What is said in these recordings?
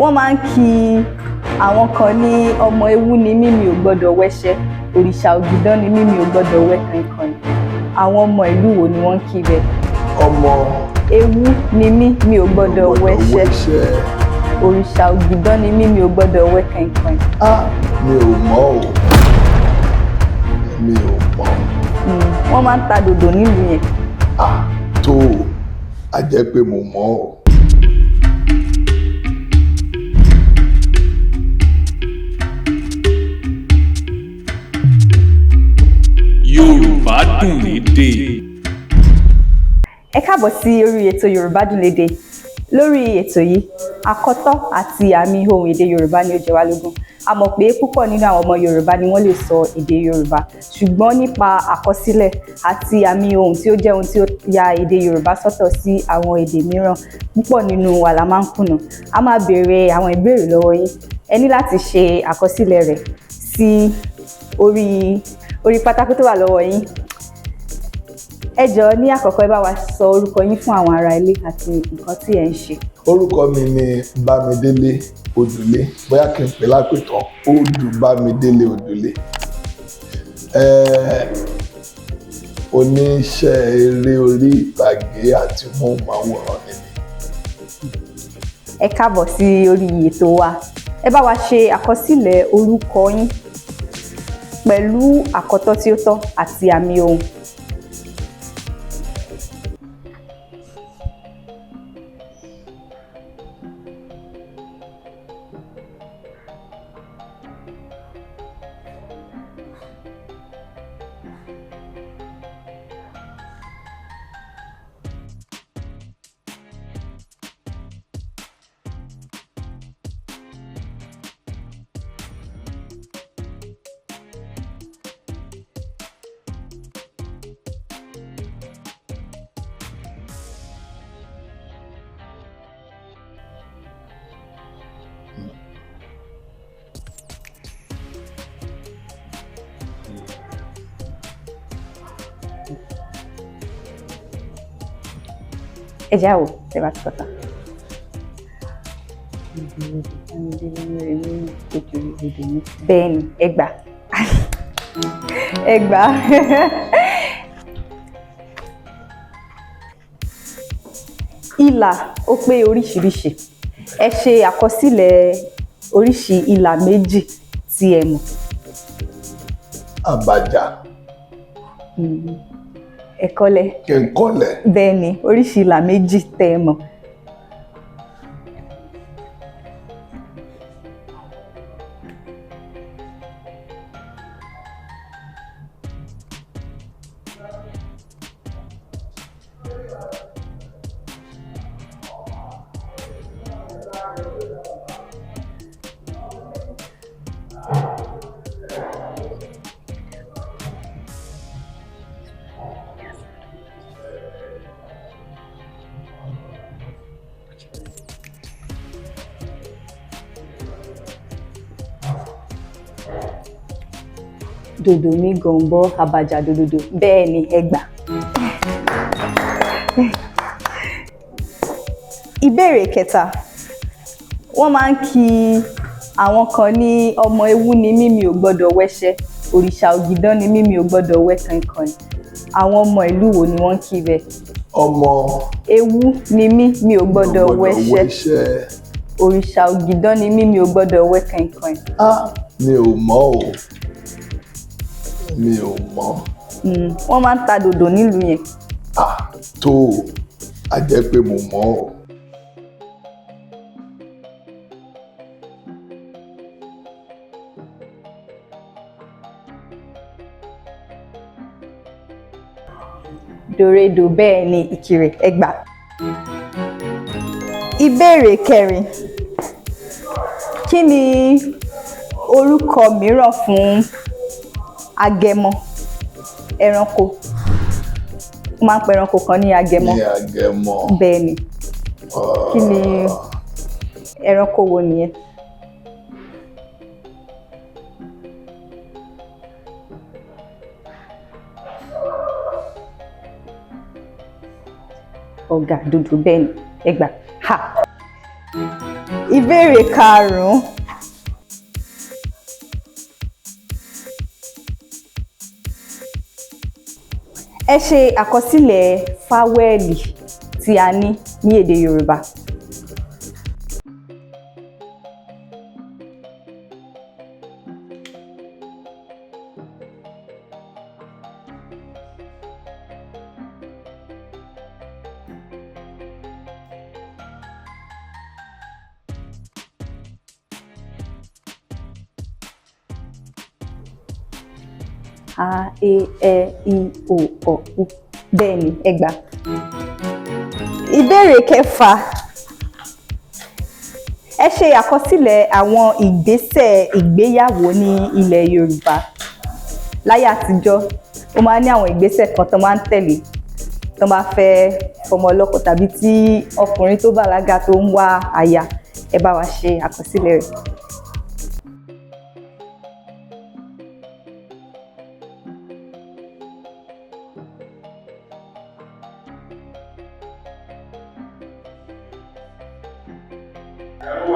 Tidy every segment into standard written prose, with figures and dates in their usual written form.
Wọ́n máa ń kí àwọn kan ní ọmọ ewu ni mí, mi ò gbọ́dọ̀ wẹṣẹ, òrìṣà ògìdán ni mí, mi ò gbọ́dọ̀ wẹ kànkàn. Àwọn ọmọ ìlú wo ni wọ́n ń kí bẹ́ẹ̀? Ọmọ Ewu ni mí, mi ò gbọ́dọ̀ wẹṣẹ, wẹṣẹ. Òrìṣà ògìdán ni mí, mi ò gbọ́dọ̀ wẹ kànkàn. Ah, mi ò mọ̀ o, mi ò mọ̀. Wọ́n máa ń ta dòdò nílùú yẹn. Ah, tó o, a jẹ́ pé mo mọ̀ o. Yorùbá Dùn Lédè. Ẹ káàbọ̀ sí orí ètò Yorùbá Dùn Lédè. Lórí ètò yìí, àkọ́tọ́ àti àmì ohùn èdè Yorùbá ni ó jẹ wá lógún. A mọ̀ pé púpọ̀ nínú àwọn ọmọ Yorùbá ni wọ́n lè sọ èdè Yorùbá, ṣùgbọ́n nípa àkọsílẹ̀ àti àmì ohùn tí ó jẹ́ ohun tí ó ya èdè Yorùbá sọ́tọ̀ sí àwọn èdè mìíràn, púpọ̀ nínú wa la máa ń kùnà. A máa béèrè àwọn ìbéèrè lọ́wọ́ yín. Ẹ ní láti ṣe àkọsílẹ̀ rẹ̀ sí orí pátákó tó wà lọ́wọ́ yín. Ẹ jọ̀ọ́, ní àkọ́kọ́, ẹ bá wa sọ orúkọ yín fún àwọn ará ilé àti nǹkan tí ẹ ń ṣe. Orúkọ mi ni Bámidélé Odùlé, bóyá kí n pè lápètàn Odù Bámidélé Odùlé. Oníṣẹ́ eré orí ìtàgé àti móhùnmáwòrán ni mí. Ẹ káàbọ̀ sí orí ètò wa. Ẹ bá wa ṣe àkọsílẹ̀ orúkọ yín pẹ̀lú àkọ́tọ́ tí ó tọ́ àti àmì ohùn. Ẹ jẹ́ àwò tẹ́ bá ti kọ́ tán. Bẹ́ẹ̀ ni, ẹ gbà, ẹ gbà. Ìlà ó pé oríṣiríṣi. Ẹ ṣe àkọsílẹ̀ oríṣi ìlà méjì tí ẹ mọ̀. Àbàjá. Ẹ kọ́lẹ̀. Kí n kọ́lẹ̀. Bẹ́ẹ̀ ni, oríṣi ìlà méjì tẹ́ ẹ mọ̀. Dòdò mi gànbọ́, àbàjá dòdòdò. Bẹ́ẹ̀ ni, ẹ gbà. Ìbéèrè kẹta. Wọ́n máa ń kí àwọn kan ní ọmọ ewu ni mí, mi ò gbọ́dọ̀ wẹṣẹ, òrìṣà ògìdán ni mí, mi ò gbọ́dọ̀ wẹ kànkàn. Àwọn ọmọ ìlú wo ni wọ́n ń kí bẹ́ẹ̀? Ọmọ Ewu ni mí, mi ò gbọ́dọ̀ wẹṣẹ, wẹṣẹ. Òrìṣà ògìdán ni mí, mi ò gbọ́dọ̀ wẹ kànkàn. Ah, mi ò mọ̀ o, mi ò mọ̀. Wọ́n máa ń ta dòdò nílùú yẹn. Ah, tó o, a jẹ́ pé mo mọ̀ o. Dòredò, bẹ́ẹ̀ ni, Ìkirè, ẹ gbà. Ìbéèrè kẹrin. Kí ni orúkọ mìíràn fún agẹmọ? Ẹranko. Wọ́n máa ń pe ẹranko kan ní agẹmọ. Ní agẹmọ. Bẹ́ẹ̀ ni. Kí ni ẹranko wo nìyẹn? Ọ̀gà dúdú, bẹ́ẹ̀ ni, ẹ gbà. Ha! Ìbéèrè karùn-ún. Ẹ ṣe àkọsílẹ̀ fáwẹ́ẹ̀lì tí a ní ní èdè Yorùbá. A, E, Ẹ, I, O, Ọ, U. Bẹ́ẹ̀ ni, ẹ gbà. Ìbéèrè kẹfà. Ẹ ṣe àkọsílẹ̀ àwọn ìgbésẹ̀ ìgbéyàwó ní ilẹ̀ Yorùbá. Láyé àtijọ́, ó máa ń ní àwọn ìgbésẹ̀ kan tó máa ń tẹ̀lé tó máa fẹ́ fọmọ lọ́kọ tàbí tí ọkùnrin tó bàlágà tó ń wá aya. Ẹ bá wa ṣe àkọsílẹ̀ rẹ̀.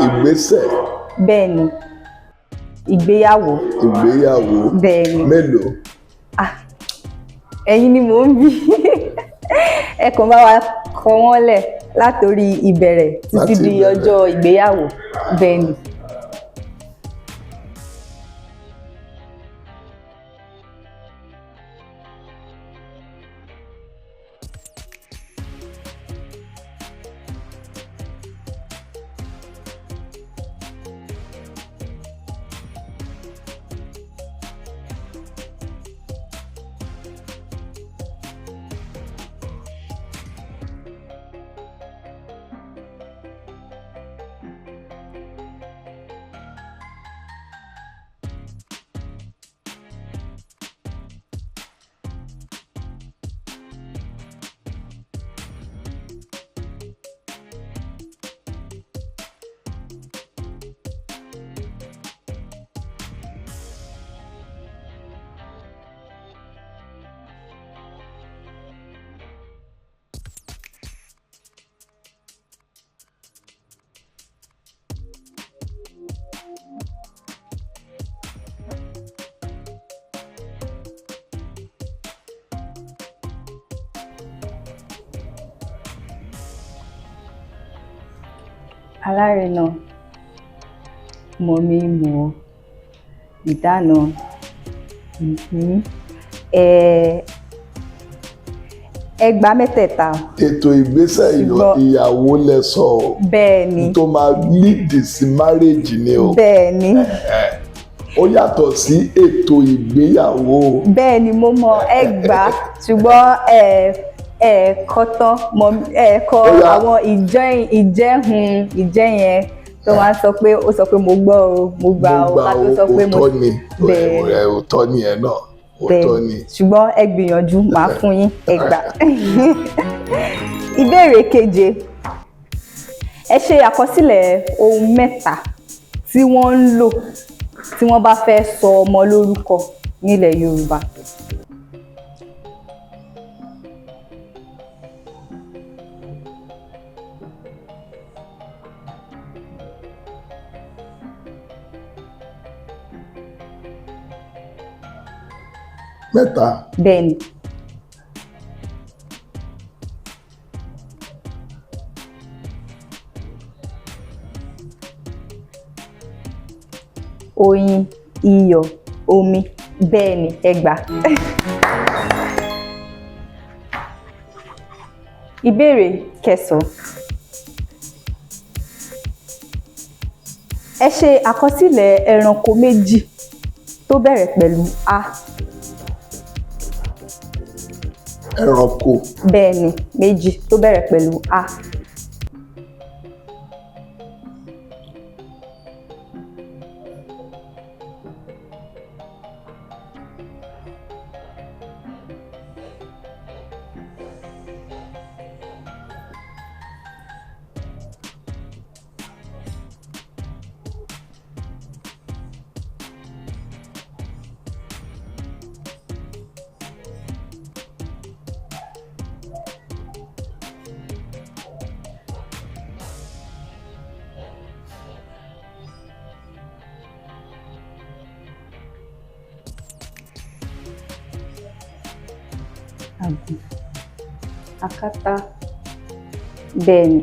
Ìgbésẹ̀ Bẹ́ẹ̀ ni, ìgbéyàwó. Ìgbéyàwó. Bẹ́ẹ̀ ni. Mélòó? Ah, ẹ̀yin ni mò ń bí. Ẹ kàn bá wa kọ wọ́n lẹ̀ látòrí ìbẹ̀rẹ̀ títí Láti di ìbẹ̀rẹ̀. ọjọ́ ìgbéyàwó. Bẹ́ẹ̀ ni. Alárinà, mọ̀ mi mọ̀ ọ́, ìdána, mhm. Ẹ gba mẹ́tẹ̀ẹ̀ta. Ètò ìgbésẹ̀ ìyàwó lẹ sọ o. Bẹ́ẹ̀ ni. Tó máa lead sí marriage ni o. Bẹ́ẹ̀ ni. Ó yàtọ̀ sí ètò ìgbéyàwó o. Bẹ́ẹ̀ ni, mo mọ, ẹ gbà á, ṣùgbọ́n ẹ kọ́ tán mọ ẹ kọ Ó yá. àwọn ìjẹ́hun ìjẹ́yẹn tó máa ń sọ pé ó sọ pé mo gbọ́ o, mo gbà Mo o, gbà ká tó o, sọ pé mo òótọ́ ni. Bẹ́ẹ̀. Ẹ, òótọ́ ni ẹ náà, òótọ́ ni. Ṣùgbọ́n ẹ gbìyànjú, màá fún yín, ẹ gbà. Ìbéèrè keje. Ẹ ṣe àkọsílẹ̀ ohun mẹ́ta tí wọ́n ń lò tí wọ́n bá fẹ́ sọ ọmọ lórúkọ nílẹ̀ Yorùbá. Mẹ́ta. Bẹ́ẹ̀ ni. Oyin, iyọ̀, omi. Bẹ́ẹ̀ ni, ẹ gbà. Ìbéèrè kẹsàn-án. Ẹ ṣe àkọsílẹ̀ ẹranko méjì tó bẹ̀rẹ̀ pẹ̀lú A. Ẹranko. Bẹ́ẹ̀ ni, méjì tó bẹ̀rẹ̀ pẹ̀lú A. Àgùn, akátá, bẹ́ẹ̀ ni.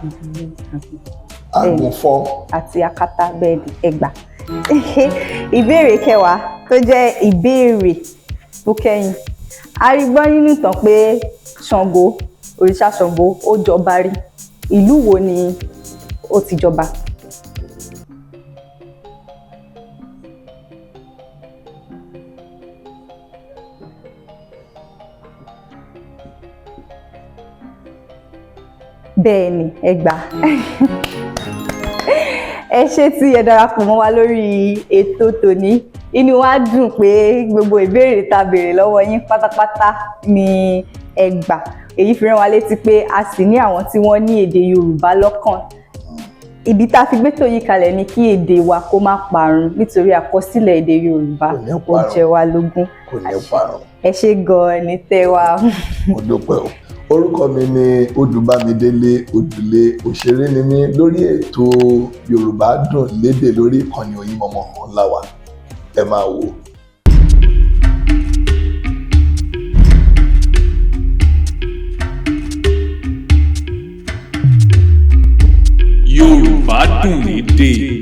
Òdùlé, àgùn Àgùnfọ́n. Àti akátá, bẹ́ẹ̀ ni, ẹgbà. Ìbéèrè kẹwàá tó jẹ́ ìbéèrè tó kẹ́yìn. A rí gbọ́ nínú ìtàn pé Ṣàngó, òrìṣà Ṣàngó, ó jọba rí. Ìlú wo ni ó ti jọba? Bẹ́ẹ̀ ni, ẹgbà. Ẹ ṣé tí ẹ darapọ̀ mọ́ wa lórí ètò tòní. Inú wa dùn pé gbogbo ìbéèrè tá a béèrè lọ́wọ́ yín pátápátá ni ẹ gbà. Èyí fi rán wa létí pé a sì ní àwọn tí wọ́n ní èdè Yorùbá lọ́kàn. Ibi tá a fi gbétò yìí kalẹ̀ ni kí èdè wa kó má parun, nítorí àkọsílẹ̀ èdè Yorùbá Kò ní ó parun. jẹ wá lógún. Kò ní parun. Ẹ ṣé gan-an ní tẹ́ wa. Mo dúpẹ́ o. Orúkọ mi ni Odùbámidélé Òdùlé, òṣèré ni mí. Lórí ètò Yorùbá Dùn Lédè lórí ìkànnì Oyinmomo ńlá wa, ẹ máa wò ó. Yorùbá Dùn Lédè.